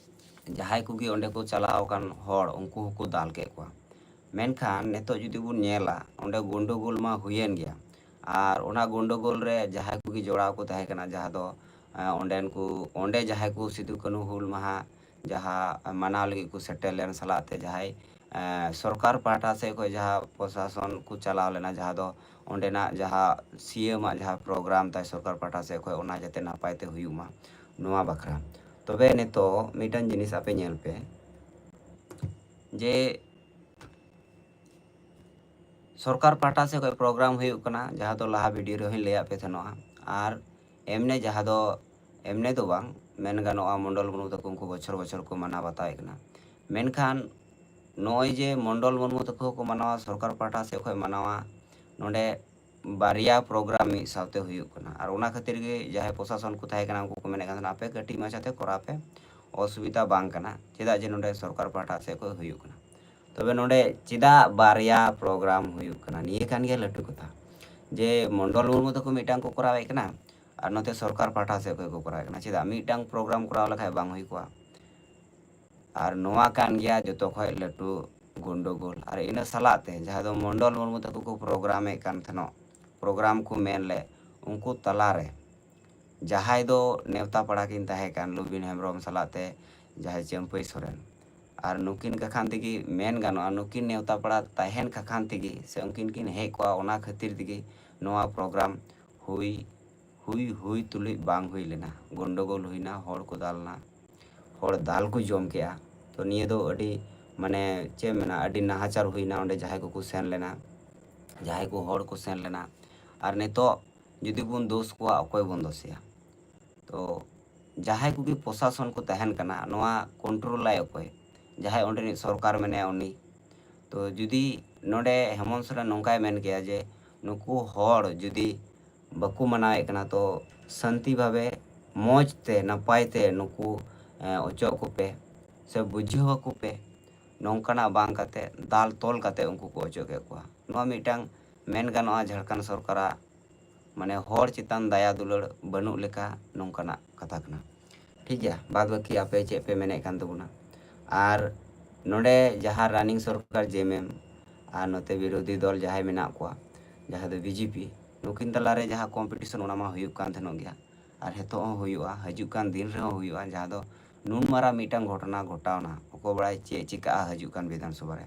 ᱡᱟᱦᱟᱸᱭ ᱠᱚᱜᱮ ᱚᱸᱰᱮ ᱠᱚ ᱪᱟᱞᱟᱣ ᱟᱠᱟᱱ ᱦᱚᱲ, ᱩᱱᱠᱩ ᱦᱚᱸᱠᱚ ᱫᱟᱞ ᱠᱮᱫ ᱠᱚᱣᱟ᱾ ᱢᱮᱱᱠᱷᱟᱱ ᱱᱤᱛᱚᱜ ᱡᱩᱫᱤ ᱵᱚᱱ ᱧᱮᱞᱟ, ᱚᱸᱰᱮ ᱜᱚᱱᱰᱚᱜᱳᱞ ᱢᱟ ᱦᱩᱭᱮᱱ ᱜᱮᱭᱟ, ᱟᱨ ᱚᱱᱟ ᱜᱚᱱᱰᱚᱜᱳᱞ ᱨᱮ ᱡᱟᱦᱟᱸᱭ ᱠᱚᱜᱮ ᱡᱚᱲᱟᱣ ᱠᱚ ᱛᱟᱦᱮᱸ ᱠᱟᱱᱟ, ᱡᱟᱦᱟᱸ ᱫᱚ, ᱮ, ᱚᱸᱰᱮᱱ ᱠᱚ, ᱚᱸᱰᱮ ᱡᱟᱦᱟᱸᱭ ᱠᱚ ᱥᱤᱫᱩ ᱠᱟᱹᱱᱦᱩ ᱦᱩᱞ ᱢᱟᱦᱟ ᱡᱟᱦᱟᱸ ᱢᱟᱱᱟᱣ ᱞᱟᱹᱜᱤᱫ ᱠᱚ ᱥᱮᱴᱮᱨ ᱞᱮᱱ ᱥᱟᱞᱟᱜ ᱛᱮ ᱡᱟᱦᱟᱸᱭ, ᱮ, ᱥᱚᱨᱠᱟᱨ ᱯᱟᱦᱴᱟ ᱥᱮᱫ ᱠᱷᱚᱱ ᱡᱟᱦᱟᱸ ᱯᱨᱚᱥᱟᱥᱚᱱ ᱠᱚ ᱪᱟᱞᱟᱣ ᱞᱮᱱᱟ, ᱡᱟᱦᱟᱸ ᱫᱚ ᱚᱸᱰᱮᱱᱟᱜ ᱡᱟᱦᱟᱸ ᱥᱤ ᱮᱢ ᱟᱜ ᱡᱟᱦᱟᱸ ᱯᱨᱳᱜᱨᱟᱢ ᱛᱟᱭ ᱥᱚᱨᱠᱟᱨ ᱯᱟᱦᱴᱟ ᱥᱮᱫ ᱠᱷᱚᱱ, ᱚᱱᱟ ᱡᱟᱛᱮ ᱱᱟᱯᱟᱭ ᱛᱮ ᱦᱩᱭᱩᱜ ᱢᱟ, ᱱᱚᱣᱟ ᱵᱟᱠᱷᱨᱟ᱾ ᱛᱚᱵᱮ ᱱᱤᱛᱚᱜ ᱢᱤᱫᱴᱟᱝ ᱡᱤᱱᱤᱥ ᱟᱯᱮ ᱧᱮᱞ ᱯᱮ, ᱡᱮ ᱥᱚᱨᱠᱟᱨ ᱯᱟᱦᱴᱟ ᱥᱮᱫ ᱠᱷᱚᱱ ᱯᱨᱳᱜᱨᱟᱢ ᱦᱩᱭᱩᱜ ᱠᱟᱱᱟ, ᱡᱟᱦᱟᱸ ᱫᱚ ᱞᱟᱦᱟ ᱵᱷᱤᱰᱤᱭᱳ ᱨᱮᱦᱚᱸᱧ ᱞᱟᱹᱭᱟᱫ ᱯᱮ ᱛᱟᱦᱮᱱᱚᱜᱼᱟ᱾ ᱟᱨ ᱮᱢᱱᱮ ᱡᱟᱦᱟᱸ ᱫᱚ, ᱮᱢᱱᱮ ᱫᱚ ᱵᱟᱝ, ᱢᱮᱱ ᱜᱟᱱᱚᱜᱼᱟ, ᱢᱚᱱᱰᱚᱞ ᱢᱩᱨᱢᱩ ᱛᱟᱠᱚ ᱩᱱᱠᱩ ᱵᱚᱪᱷᱚᱨ ᱵᱚᱪᱷᱚᱨ ᱠᱚ ᱢᱟᱱᱟᱣ ᱵᱟᱛᱟᱣᱮᱫ ᱠᱟᱱᱟ᱾ ᱢᱮᱱᱠᱷᱟᱱ ᱱᱚᱜᱼᱚᱭ ᱡᱮ ᱢᱚᱱᱰᱚᱞ ᱢᱩᱨᱢᱩ ᱛᱟᱠᱚ ᱦᱚᱸᱠᱚ ᱢᱟᱱᱟᱣᱟ, ᱥᱚᱨᱠᱟᱨ ᱯᱟᱦᱴᱟ ᱥᱮᱫ ᱠᱷᱚᱱ ᱢᱟᱱᱟᱣᱟ, ᱱᱚᱰᱮ ᱵᱟᱨᱭᱟ ᱯᱨᱳᱜᱨᱟᱢ ᱢᱤᱫ ᱥᱟᱶᱛᱮ ᱦᱩᱭᱩᱜ ᱠᱟᱱᱟ᱾ ᱟᱨ ᱚᱱᱟ ᱠᱷᱟᱹᱛᱤᱨ ᱜᱮ ᱡᱟᱦᱟᱸᱭ ᱯᱨᱚᱥᱟᱥᱚᱱ ᱠᱚ ᱛᱟᱦᱮᱸ ᱠᱟᱱᱟ, ᱩᱱᱠᱩ ᱠᱚ ᱢᱮᱱᱮᱫ ᱠᱟᱱ ᱛᱟᱦᱮᱱᱟ, "ᱟᱯᱮ ᱠᱟᱹᱴᱤᱡ ᱢᱟᱪᱷᱟᱛᱮ ᱠᱚᱨᱟᱣ ᱯᱮ, ᱚᱥᱩᱵᱤᱫᱷᱟ ᱵᱟᱝ ᱠᱟᱱᱟ, ᱪᱮᱫᱟᱜ ᱡᱮ ᱱᱚᱰᱮ ᱥᱚᱨᱠᱟᱨ ᱯᱟᱦᱴᱟ ᱥᱮᱫ ᱠᱷᱚᱱ ᱦᱩᱭᱩᱜ ᱠᱟᱱᱟ᱾" ᱛᱚᱵᱮ ᱱᱚᱰᱮ ᱪᱮᱫᱟᱜ ᱵᱟᱨᱭᱟ ᱯᱨᱳᱜᱨᱟᱢ ᱦᱩᱭᱩᱜ ᱠᱟᱱᱟ? ᱱᱤᱭᱟᱹ ᱠᱟᱱ ᱜᱮᱭᱟ ᱞᱟᱹᱴᱩ ᱠᱟᱛᱷᱟ, ᱡᱮ ᱢᱚᱱᱰᱚᱞ ᱢᱩᱨᱢᱩ ᱛᱟᱠᱚ ᱢᱤᱫᱴᱟᱝ ᱠᱚ ᱠᱚᱨᱟᱣᱮᱫ ᱠᱟᱱᱟ ᱟᱨ ᱱᱚᱛᱮ ᱥᱚᱨᱠᱟᱨ ᱯᱟᱦᱴᱟ ᱥᱮᱫ ᱠᱷᱚᱱ ᱠᱚ ᱠᱚᱨᱟᱣᱮᱫ ᱠᱟᱱᱟ᱾ ᱪᱮᱫᱟᱜ ᱢᱤᱫᱴᱟᱝ ᱯᱨᱳᱜᱨᱟᱢ ᱠᱚᱨᱟᱣ ᱞᱮᱠᱷᱟᱡ ᱵᱟᱝ ᱦᱩᱭ ᱠᱚᱜᱼᱟ? ᱟᱨ ᱱᱚᱣᱟ ᱠᱟᱱ ᱜᱮᱭᱟ ᱡᱚᱛᱚ ᱠᱷᱚᱡ ᱞᱟᱹᱴᱩ ᱜᱚᱱᱰᱚᱜᱳᱞ᱾ ᱟᱨ ᱤᱱᱟᱹ ᱥᱟᱞᱟᱜ ᱛᱮ ᱡᱟᱦᱟᱸ ᱫᱚ ᱢᱚᱱᱰᱚᱞ ᱢᱩᱨᱢᱩ ᱛᱟᱠᱚ ᱠᱚ ᱯᱨᱳᱜᱨᱟᱢᱮᱫ ᱠᱟᱱ ᱛᱟᱦᱮᱱᱚᱜ, ᱯᱨᱳᱜᱨᱟᱢ ᱠᱚ ᱢᱮᱱ ᱞᱮᱫ, ᱩᱱᱠᱩ ᱛᱟᱞᱟᱨᱮ ᱡᱟᱦᱟᱸᱭ ᱫᱚ ᱱᱮᱣᱛᱟ ᱯᱟᱲᱟ ᱠᱤᱱ ᱛᱟᱦᱮᱸ ᱠᱟᱱ, ᱞᱩᱵᱤᱱ ᱦᱮᱢᱵᱨᱚᱢ ᱥᱟᱞᱟᱜ ᱛᱮ ᱡᱟᱦᱟᱸᱭ ᱪᱟᱹᱢᱯᱟᱹᱭ ᱥᱚᱨᱮᱱ, ᱟᱨ ᱱᱩᱠᱤᱱ ᱠᱟᱠᱷᱟᱱ ᱛᱮᱜᱮ ᱢᱮᱱ ᱜᱟᱱᱚᱜᱼᱟ, ᱱᱩᱠᱤᱱ ᱱᱮᱣᱛᱟ ᱯᱮᱲᱟ ᱛᱟᱦᱮᱱ ᱠᱟᱠᱷᱟᱱ ᱛᱮᱜᱮ ᱥᱮ ᱩᱱᱠᱤᱱ ᱠᱤᱱ ᱦᱮᱡ ᱠᱚᱜᱼᱟ, ᱚᱱᱟ ᱠᱷᱟᱹᱛᱤᱨ ᱛᱮᱜᱮ ᱱᱚᱣᱟ ᱯᱨᱳᱜᱨᱟᱢ ᱦᱩᱭ ᱦᱩᱭ ᱦᱩᱭ ᱛᱩᱞᱩᱡ ᱵᱟᱝ ᱦᱩᱭ ᱞᱮᱱᱟ, ᱜᱚᱱᱰᱚᱜᱳᱞ ᱦᱩᱭᱱᱟ, ᱦᱚᱲ ᱠᱚ ᱫᱟᱞᱱᱟ, ᱦᱚᱲ ᱫᱟᱞ ᱠᱚ ᱡᱚᱢ ᱠᱮᱜᱼᱟ᱾ ᱛᱚ ᱱᱤᱭᱟᱹ ᱫᱚ ᱟᱹᱰᱤ ᱢᱟᱱᱮ ᱪᱮᱫ ᱮᱢ ᱢᱮᱱᱟ, ᱟᱹᱰᱤ ᱱᱟᱦᱟᱪᱟᱨ ᱦᱩᱭᱱᱟ ᱚᱸᱰᱮ ᱡᱟᱦᱟᱸᱭ ᱠᱚᱠᱚ ᱥᱮᱱ ᱞᱮᱱᱟ, ᱡᱟᱦᱟᱸᱭ ᱠᱚ ᱦᱚᱲ ᱠᱚ ᱥᱮᱱ ᱞᱮᱱᱟ᱾ ᱟᱨ ᱱᱤᱛᱚᱜ ᱡᱩᱫᱤ ᱵᱚᱱ ᱫᱳᱥ ᱠᱚᱣᱟ, ᱚᱠᱚᱭ ᱵᱚᱱ ᱫᱳᱥᱮᱭᱟ? ᱛᱚ ᱡᱟᱦᱟᱸᱭ ᱠᱚᱜᱮ ᱯᱨᱚᱥᱟᱥᱚᱱ ᱠᱚ ᱛᱟᱦᱮᱱ ᱠᱟᱱᱟ, ᱱᱚᱣᱟ ᱠᱚᱱᱴᱨᱳᱞᱟᱭ ᱚᱠᱚᱭ? ᱡᱟᱦᱟᱸᱭ ᱚᱸᱰᱮᱱᱤᱡ ᱥᱚᱨᱠᱟᱨ ᱢᱮᱱᱟᱭᱟ ᱩᱱᱤ᱾ ᱛᱚ ᱡᱩᱫᱤ ᱱᱚᱰᱮ ᱦᱮᱢᱚᱱᱛ ᱥᱚᱨᱮᱱ ᱱᱚᱝᱠᱟᱭ ᱢᱮᱱ ᱠᱮᱭᱟ ᱡᱮ ᱱᱩᱠᱩ ᱦᱚᱲ ᱡᱩᱫᱤ ᱵᱟᱠᱚ ᱢᱟᱱᱟᱣᱮᱫ ᱠᱟᱱᱟ, ᱛᱚ ᱥᱟᱱᱛᱤ ᱵᱷᱟᱵᱮ ᱢᱚᱡᱽ ᱛᱮ ᱱᱟᱯᱟᱭ ᱛᱮ ᱱᱩᱠᱩ, ᱮ, ᱚᱪᱚᱜ ᱠᱚᱯᱮ ᱥᱮ ᱵᱩᱡᱷᱟᱹᱣ ᱟᱠᱚ ᱯᱮ, ᱱᱚᱝᱠᱟᱱᱟᱜ ᱵᱟᱝ ᱠᱟᱛᱮ ᱫᱟᱞ ᱛᱚᱞ ᱠᱟᱛᱮ ᱩᱱᱠᱩ ᱠᱚ ᱚᱪᱚᱜ ᱠᱮᱫ ᱠᱚᱣᱟ᱾ ᱱᱚᱣᱟ ᱢᱤᱫᱴᱟᱝ ᱢᱮᱱ ᱜᱟᱱᱚᱜᱼᱟ ᱡᱷᱟᱲᱠᱷᱚᱸᱰ ᱥᱚᱨᱠᱟᱨᱟᱜ ᱢᱟᱱᱮ ᱦᱚᱲ ᱪᱮᱛᱟᱱ ᱫᱟᱭᱟ ᱫᱩᱞᱟᱹᱲ ᱵᱟᱹᱱᱩᱜ ᱞᱮᱠᱟ ᱱᱚᱝᱠᱟᱱᱟᱜ ᱠᱟᱛᱷᱟ ᱠᱟᱱᱟ᱾ ᱴᱷᱤᱠ ᱜᱮᱭᱟ, ᱵᱟᱫ ᱵᱟᱹᱠᱤ ᱟᱯᱮ ᱪᱮᱫ ᱯᱮ ᱢᱮᱱᱮᱫ ᱠᱟᱱ ᱛᱟᱵᱚᱱᱟ? ᱟᱨ ᱱᱚᱰᱮ ᱡᱟᱦᱟᱸ ᱨᱟᱱᱤᱝ ᱥᱚᱨᱠᱟᱨ ᱡᱮᱢᱮᱢ ᱟᱨ ᱱᱚᱛᱮ ᱵᱤᱨᱳᱫᱷᱤ ᱫᱚᱞ ᱡᱟᱦᱟᱸᱭ ᱢᱮᱱᱟᱜ ᱠᱚᱣᱟ, ᱡᱟᱦᱟᱸ ᱫᱚ ᱵᱤᱡᱮᱯᱤ, ᱱᱩᱠᱤᱱ ᱛᱟᱞᱟᱨᱮ ᱡᱟᱦᱟᱸ ᱠᱚᱢᱯᱤᱴᱤᱥᱚᱱ, ᱚᱱᱟ ᱢᱟ ᱦᱩᱭᱩᱜ ᱠᱟᱱ ᱛᱟᱦᱮᱱᱚᱜ ᱜᱮᱭᱟ᱾ ᱟᱨ ᱱᱤᱛᱚᱜ ᱦᱚᱸ ᱦᱩᱭᱩᱜᱼᱟ, ᱦᱤᱡᱩᱜ ᱠᱟᱱ ᱫᱤᱱ ᱨᱮᱦᱚᱸ ᱦᱩᱭᱩᱜᱼᱟ, ᱡᱟᱦᱟᱸ ᱫᱚ ᱱᱩᱱ ᱢᱟᱨᱟᱝ ᱢᱤᱫᱴᱟᱝ ᱜᱷᱚᱴᱚᱱᱟ ᱜᱷᱚᱴᱟᱣᱱᱟ, ᱚᱠᱚᱭ ᱵᱟᱲᱟᱭ ᱪᱮᱫ ᱪᱤᱠᱟᱹᱜᱼᱟ ᱦᱤᱡᱩᱜ ᱠᱟᱱ ᱵᱤᱫᱷᱟᱱ ᱥᱚᱵᱷᱟ ᱨᱮ᱾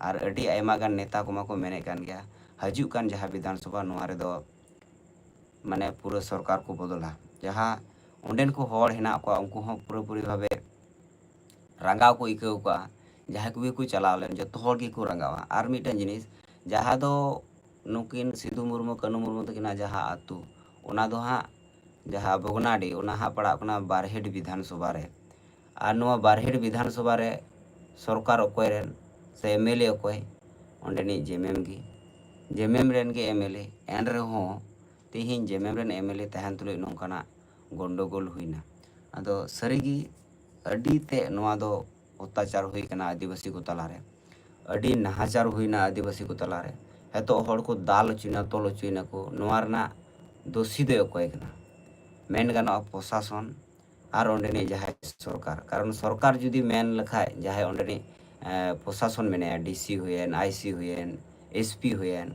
ᱟᱨ ᱟᱹᱰᱤ ᱟᱭᱢᱟ ᱜᱟᱱ ᱱᱮᱛᱟ ᱠᱚᱢᱟ ᱠᱚ ᱢᱮᱱᱮᱫ ᱠᱟᱱ ᱜᱮᱭᱟ, ᱦᱤᱡᱩᱜ ᱠᱟᱱ ᱡᱟᱦᱟᱸ ᱵᱤᱫᱷᱟᱱ ᱥᱚᱵᱷᱟ, ᱱᱚᱣᱟ ᱨᱮᱫᱚ ᱢᱟᱱᱮ ᱯᱩᱨᱟᱹ ᱥᱚᱨᱠᱟᱨ ᱠᱚ ᱵᱚᱫᱚᱞᱟ᱾ ᱡᱟᱦᱟᱸ ᱚᱸᱰᱮᱱ ᱠᱚ ᱦᱚᱲ ᱦᱮᱱᱟᱜ ᱠᱚᱣᱟ, ᱩᱱᱠᱩ ᱦᱚᱸ ᱯᱩᱨᱟᱹᱯᱩᱨᱤ ᱵᱷᱟᱵᱮ ᱨᱟᱸᱜᱟᱣ ᱠᱚ ᱟᱹᱭᱠᱟᱹᱣ ᱠᱟᱜᱼᱟ᱾ ᱡᱟᱦᱟᱸᱭ ᱠᱚᱜᱮ ᱠᱚ ᱪᱟᱞᱟᱣ ᱞᱮᱱ, ᱡᱚᱛᱚ ᱦᱚᱲ ᱜᱮᱠᱚ ᱨᱟᱸᱜᱟᱣᱟ᱾ ᱟᱨ ᱢᱤᱫᱴᱟᱝ ᱡᱤᱱᱤᱥ, ᱡᱟᱦᱟᱸ ᱫᱚ ᱱᱩᱠᱤᱱ ᱥᱤᱫᱩ ᱢᱩᱨᱢᱩ, ᱠᱟᱹᱱᱩ ᱢᱩᱨᱢᱩ ᱛᱟᱹᱠᱤᱱᱟᱜ ᱡᱟᱦᱟᱸ ᱟᱹᱛᱩ, ᱚᱱᱟ ᱫᱚ ᱦᱟᱸᱜ ᱡᱟᱦᱟᱸ ᱵᱷᱚᱜᱽᱱᱟᱰᱤ, ᱚᱱᱟ ᱦᱟᱸᱜ ᱯᱟᱲᱟᱜ ᱠᱟᱱᱟ ᱵᱟᱨᱦᱮᱴ ᱵᱤᱫᱷᱟᱱ ᱥᱚᱵᱷᱟ ᱨᱮ᱾ ᱟᱨ ᱱᱚᱣᱟ ᱵᱟᱨᱦᱮᱴ ᱵᱤᱫᱷᱟᱱ ᱥᱚᱵᱷᱟ ᱨᱮ ᱥᱚᱨᱠᱟᱨ ᱚᱠᱚᱭ ᱨᱮᱱ ᱥᱮ ᱮᱢ ᱮᱞ ᱮ ᱚᱠᱚᱭ? ᱚᱸᱰᱮᱱᱤᱡ ᱡᱮᱢᱮᱢ ᱜᱮ᱾ ᱡᱮᱢᱮᱢ ᱨᱮᱱ ᱜᱮ ᱮᱢ ᱮᱞ ᱮ᱾ ᱮᱱ ᱨᱮᱦᱚᱸ ᱛᱮᱦᱮᱧ ᱡᱮᱢᱮᱢ ᱨᱮᱱ ᱮᱢ ᱮᱞ ᱮ ᱛᱟᱦᱮᱱ ᱛᱩᱞᱩᱡ ᱱᱚᱝᱠᱟᱱᱟᱜ ᱜᱚᱱᱰᱚᱜᱳᱞ ᱦᱩᱭᱱᱟ᱾ ᱟᱫᱚ ᱥᱟᱹᱨᱤᱜᱮ ᱟᱹᱰᱤ ᱛᱮᱫ ᱱᱚᱣᱟ ᱫᱚ ᱚᱛᱛᱟᱪᱟᱨ ᱦᱩᱭ ᱠᱟᱱᱟ ᱟᱹᱫᱤᱵᱟᱹᱥᱤ ᱠᱚ ᱛᱟᱞᱟᱨᱮ, ᱟᱹᱰᱤ ᱱᱟᱦᱟᱪᱟᱨ ᱦᱩᱭᱱᱟ ᱟᱹᱫᱤᱵᱟᱹᱥᱤ ᱠᱚ ᱛᱟᱞᱟᱨᱮ᱾ ᱱᱤᱛᱚᱜ ᱦᱚᱲ ᱠᱚ ᱫᱟᱞ ᱦᱚᱪᱚᱭᱮᱱᱟ, ᱛᱚᱞ ᱦᱚᱪᱚᱭᱮᱱᱟ ᱠᱚ, ᱱᱚᱣᱟ ᱨᱮᱱᱟᱜ ᱫᱳᱥᱤ ᱫᱚᱭ ᱚᱠᱚᱭ ᱠᱟᱱᱟ? ᱢᱮᱱ ᱜᱟᱱᱚᱜᱼᱟ ᱯᱨᱚᱥᱟᱥᱚᱱ ᱟᱨ ᱚᱸᱰᱮᱱᱤᱡ ᱡᱟᱦᱟᱸᱭ ᱥᱚᱨᱠᱟᱨ᱾ ᱠᱟᱨᱚᱱ ᱥᱚᱨᱠᱟᱨ ᱡᱩᱫᱤ ᱢᱮᱱ ᱞᱮᱠᱷᱟᱡ, ᱡᱟᱦᱟᱸᱭ ᱚᱸᱰᱮᱱᱤᱡ, ᱮ, ᱯᱨᱚᱥᱟᱥᱚᱱ ᱢᱮᱱᱟᱭᱟ, ᱰᱤ ᱥᱤ ᱦᱩᱭᱮᱱ, ᱟᱭ ᱥᱤ ᱦᱩᱭᱮᱱ, ᱮᱥ ᱯᱤ ᱦᱩᱭᱮᱱ,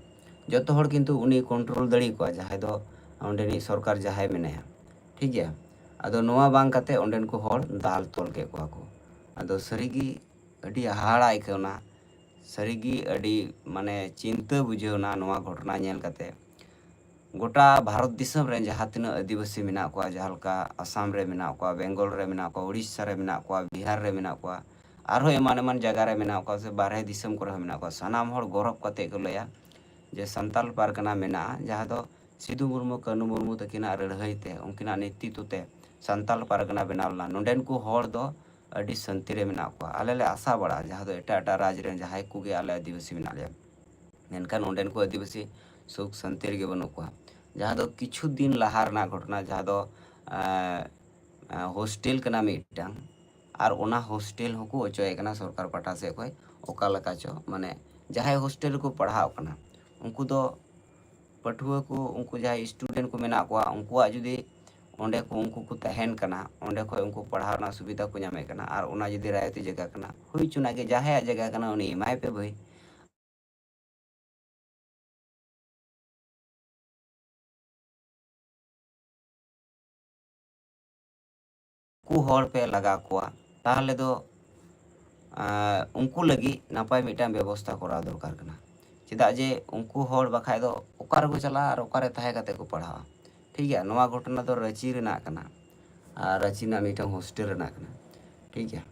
ᱡᱚᱛᱚ ᱦᱚᱲ ᱠᱤᱱᱛᱩ ᱩᱱᱤ ᱠᱚᱱᱴᱨᱳᱞ ᱫᱟᱲᱮ ᱠᱚᱣᱟ, ᱡᱟᱦᱟᱸᱭ ᱫᱚ ᱚᱸᱰᱮᱱᱤᱡ ᱥᱚᱨᱠᱟᱨ ᱡᱟᱦᱟᱸᱭ ᱢᱮᱱᱟᱭᱟ, ᱴᱷᱤᱠ ᱜᱮᱭᱟ᱾ ᱟᱫᱚ ᱱᱚᱣᱟ ᱵᱟᱝ ᱠᱟᱛᱮ ᱚᱸᱰᱮᱱ ᱠᱚ ᱦᱚᱲ ᱫᱟᱞ ᱛᱚᱞ ᱠᱮᱫ ᱠᱚᱣᱟ ᱠᱚ᱾ ᱟᱫᱚ ᱥᱟᱹᱨᱤᱜᱮ ᱟᱹᱰᱤ ᱦᱟᱦᱟᱲᱟ ᱟᱹᱭᱠᱟᱹᱣᱱᱟ᱾ ᱥᱟᱹᱨᱤᱜᱮ ᱟᱹᱰᱤ ᱢᱟᱱᱮ ᱪᱤᱱᱛᱟᱹ ᱵᱩᱡᱷᱟᱹᱣᱱᱟ ᱱᱚᱣᱟ ᱜᱷᱚᱴᱚᱱᱟ ᱧᱮᱞ ᱠᱟᱛᱮ᱾ ᱜᱚᱴᱟ ᱵᱷᱟᱨᱚᱛ ᱫᱤᱥᱚᱢ ᱨᱮᱱ ᱡᱟᱦᱟᱸ ᱛᱤᱱᱟᱹᱜ ᱟᱹᱫᱤᱵᱟᱹᱥᱤ ᱢᱮᱱᱟᱜ ᱠᱚᱣᱟ, ᱡᱟᱦᱟᱸ ᱞᱮᱠᱟ ᱟᱥᱟᱢ ᱨᱮ ᱢᱮᱱᱟᱜ ᱠᱚᱣᱟ, ᱵᱮᱝᱜᱚᱞ ᱨᱮ ᱢᱮᱱᱟᱜ ᱠᱚᱣᱟ, ᱩᱲᱤᱥᱥᱟ ᱨᱮ ᱢᱮᱱᱟᱜ ᱠᱚᱣᱟ, ᱵᱤᱦᱟᱨ ᱨᱮ ᱢᱮᱱᱟᱜ ᱠᱚᱣᱟ, ᱟᱨᱦᱚᱸ ᱮᱢᱟᱱ ᱮᱢᱟᱱ ᱡᱟᱭᱜᱟ ᱨᱮ ᱢᱮᱱᱟᱜ ᱠᱚᱣᱟ, ᱥᱮ ᱵᱟᱨᱦᱮ ᱫᱤᱥᱚᱢ ᱠᱚᱨᱮ ᱦᱚᱸ ᱢᱮᱱᱟᱜ ᱠᱚᱣᱟ, ᱥᱟᱱᱟᱢ ᱦᱚᱲ ᱜᱚᱨᱚᱵᱽ ᱠᱟᱛᱮ ᱠᱚ ᱞᱟᱹᱭᱟ ᱡᱮ ᱥᱟᱱᱛᱟᱞ ᱯᱟᱨᱜᱟᱱᱟ ᱢᱮᱱᱟᱜᱼᱟ, ᱡᱟᱦᱟᱸ ᱫᱚ ᱥᱤᱫᱩ ᱢᱩᱨᱢᱩ, ᱠᱟᱹᱱᱩ ᱢᱩᱨᱢᱩ ᱛᱟᱹᱠᱤᱱᱟᱜ ᱞᱟᱹᱲᱦᱟᱹᱭ ᱛᱮ, ᱩᱱᱠᱤᱱᱟᱜ ᱱᱮᱛᱨᱤᱛᱵ ᱛᱮ ᱥᱟᱱᱛᱟᱞ ᱯᱟᱨᱜᱟᱱᱟ ᱵᱮᱱᱟᱣ ᱞᱮᱱᱟ᱾ ᱱᱚᱸᱰᱮᱱ ᱠᱚ ᱦᱚᱲ ᱫᱚ ᱟᱹᱰᱤ ᱥᱟᱱᱛᱤ ᱨᱮ ᱢᱮᱱᱟᱜ ᱠᱚᱣᱟ᱾ ᱟᱞᱮ ᱞᱮ ᱟᱥᱟ ᱵᱟᱲᱟᱜᱼᱟ, ᱡᱟᱦᱟᱸ ᱫᱚ ᱮᱴᱟᱜ ᱮᱴᱟᱜ ᱨᱟᱡᱽ ᱨᱮᱱ ᱡᱟᱦᱟᱸᱭ ᱠᱚᱜᱮ ᱟᱞᱮ ᱟᱹᱫᱤᱵᱟᱹᱥᱤ ᱢᱮᱱᱟᱜ ᱞᱮᱭᱟ, ᱢᱮᱱᱠᱷᱟᱱ ᱚᱸᱰᱮᱱ ᱠᱚ ᱟᱹᱫᱤᱵᱟᱹᱥᱤ ᱥᱩᱠ ᱥᱟᱱᱛᱤ ᱨᱮᱜᱮ ᱵᱟᱹᱱᱩᱜ ᱠᱚᱣᱟ᱾ ᱡᱟᱦᱟᱸ ᱫᱚ ᱠᱤᱪᱷᱩ ᱫᱤᱱ ᱞᱟᱦᱟ ᱨᱮᱱᱟᱜ ᱜᱷᱚᱴᱚᱱᱟ, ᱡᱟᱦᱟᱸ ᱫᱚ, ᱮᱸ, ᱮᱸ, ᱦᱳᱥᱴᱮᱞ ᱠᱟᱱᱟ ᱢᱤᱫᱴᱟᱝ, ᱟᱨ ᱚᱱᱟ ᱦᱳᱥᱴᱮᱞ ᱦᱚᱸᱠᱚ ᱚᱪᱚᱭᱮ ᱠᱟᱱᱟ ᱥᱚᱨᱠᱟᱨ ᱯᱟᱦᱴᱟ ᱥᱮᱫ ᱠᱷᱚᱱ᱾ ᱚᱠᱟ ᱞᱮᱠᱟ ᱪᱚ, ᱢᱟᱱᱮ, ᱡᱟᱦᱟᱸᱭ ᱦᱳᱥᱴᱮᱞ ᱨᱮᱠᱚ ᱯᱟᱲᱦᱟᱣ ᱠᱟᱱᱟ, ᱩᱱᱠᱩ ᱫᱚ ᱯᱟᱹᱴᱷᱩᱣᱟᱹ ᱠᱚ, ᱩᱱᱠᱩ ᱡᱟᱦᱟᱸᱭ ᱥᱴᱩᱰᱮᱱᱴ ᱠᱚ ᱢᱮᱱᱟᱜ ᱠᱚᱣᱟ, ᱩᱱᱠᱩᱣᱟᱜ ᱡᱩᱫᱤ ᱚᱸᱰᱮ ᱠᱚ, ᱩᱱᱠᱩ ᱠᱚ ᱛᱟᱦᱮᱱ ᱠᱟᱱᱟ, ᱚᱸᱰᱮ ᱠᱷᱚᱱ ᱩᱱᱠᱩ ᱯᱟᱲᱦᱟᱣ ᱨᱮᱱᱟᱜ ᱥᱩᱵᱤᱫᱷᱟ ᱠᱚ ᱧᱟᱢᱮᱫ ᱠᱟᱱᱟ, ᱟᱨ ᱚᱱᱟ ᱡᱩᱫᱤ ᱨᱟᱭᱚᱛᱤ ᱡᱟᱭᱜᱟ ᱠᱟᱱᱟ, ᱦᱩᱭ ᱦᱚᱪᱚᱱᱟᱜ ᱜᱮ, ᱡᱟᱦᱟᱸᱭᱟᱜ ᱡᱟᱭᱜᱟ ᱠᱟᱱᱟ, ᱩᱱᱤ ᱮᱢᱟᱭ ᱯᱮ ᱵᱷᱟᱹᱭ᱾ ᱩᱱᱠᱩ ᱦᱚᱲ ᱯᱮ ᱞᱟᱜᱟ ᱠᱚᱣᱟ, ᱛᱟᱦᱚᱞᱮ ᱫᱚ, ᱟᱸ, ᱩᱱᱠᱩ ᱞᱟᱹᱜᱤᱫ ᱱᱟᱯᱟᱭ ᱢᱤᱫᱴᱟᱝ ᱵᱮᱵᱚᱥᱛᱷᱟ ᱠᱚᱨᱟᱣ ᱫᱚᱨᱠᱟᱨ ᱠᱟᱱᱟ᱾ ᱪᱮᱫᱟᱜ ᱡᱮ ᱩᱱᱠᱩ ᱦᱚᱲ ᱵᱟᱠᱷᱟᱡ ᱫᱚ ᱚᱠᱟ ᱨᱮᱠᱚ ᱪᱟᱞᱟᱜᱼᱟ ᱟᱨ ᱚᱠᱟᱨᱮ ᱛᱟᱦᱮᱸ ᱠᱟᱛᱮ ᱠᱚ ᱯᱟᱲᱦᱟᱜᱼᱟ? ᱴᱷᱤᱠ ᱜᱮᱭᱟ, ᱱᱚᱣᱟ ᱜᱷᱚᱴᱚᱱᱟ ᱫᱚ ᱨᱟᱺᱪᱤ ᱨᱮᱱᱟᱜ ᱠᱟᱱᱟ, ᱟᱨ ᱨᱟᱺᱪᱤ ᱨᱮᱱᱟᱜ ᱢᱤᱫᱴᱟᱝ ᱦᱳᱥᱴᱮᱞ ᱨᱮᱱᱟᱜ ᱠᱟᱱᱟ᱾ ᱴᱷᱤᱠ ᱜᱮᱭᱟ,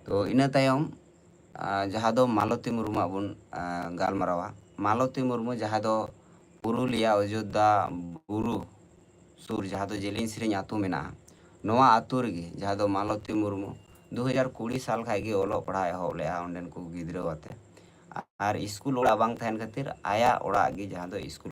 ᱛᱚ ᱤᱱᱟᱹ ᱛᱟᱭᱚᱢ, ᱟᱸ, ᱡᱟᱦᱟᱸ ᱫᱚ ᱢᱟᱞᱚᱛᱤ ᱢᱩᱨᱢᱩᱣᱟᱜ ᱵᱚᱱ, ᱟᱸ, ᱜᱟᱞᱢᱟᱨᱟᱣᱟ᱾ ᱢᱟᱞᱚᱛᱤ ᱢᱩᱨᱢᱩ, ᱡᱟᱦᱟᱸ ᱫᱚ ᱯᱩᱨᱩᱞᱤᱭᱟ ᱚᱡᱳᱫᱽᱫᱷᱟ ᱵᱩᱨᱩ ᱥᱩᱨ, ᱡᱟᱦᱟᱸ ᱫᱚ ᱡᱮᱞᱮᱧ ᱥᱮᱨᱮᱧ ᱟᱹᱛᱩ ᱢᱮᱱᱟᱜᱼᱟ, ᱱᱚᱣᱟ ᱟᱹᱛᱩ ᱨᱮᱜᱮ, ᱡᱟᱦᱟᱸ ᱫᱚ ᱢᱟᱞᱚᱛᱤ ᱢᱩᱨᱢᱩ ᱫᱩ ᱦᱟᱡᱟᱨ ᱠᱩᱲᱤ ᱥᱟᱞ ᱠᱷᱟᱡ ᱜᱮ ᱚᱞᱚᱜ ᱯᱟᱲᱦᱟᱣ ᱮᱦᱚᱵ ᱞᱮᱫᱼᱟ ᱚᱸᱰᱮᱱ ᱠᱚ ᱜᱤᱫᱽᱨᱟᱹ ᱟᱛᱮ᱾ ᱟᱨ ᱥᱠᱩᱞ ᱚᱲᱟᱜ ᱵᱟᱝ ᱛᱟᱦᱮᱱ ᱠᱷᱟᱹᱛᱤᱨ ᱟᱭᱟᱜ ᱚᱲᱟᱜ ᱜᱮ, ᱡᱟᱦᱟᱸ ᱫᱚ ᱥᱠᱩᱞ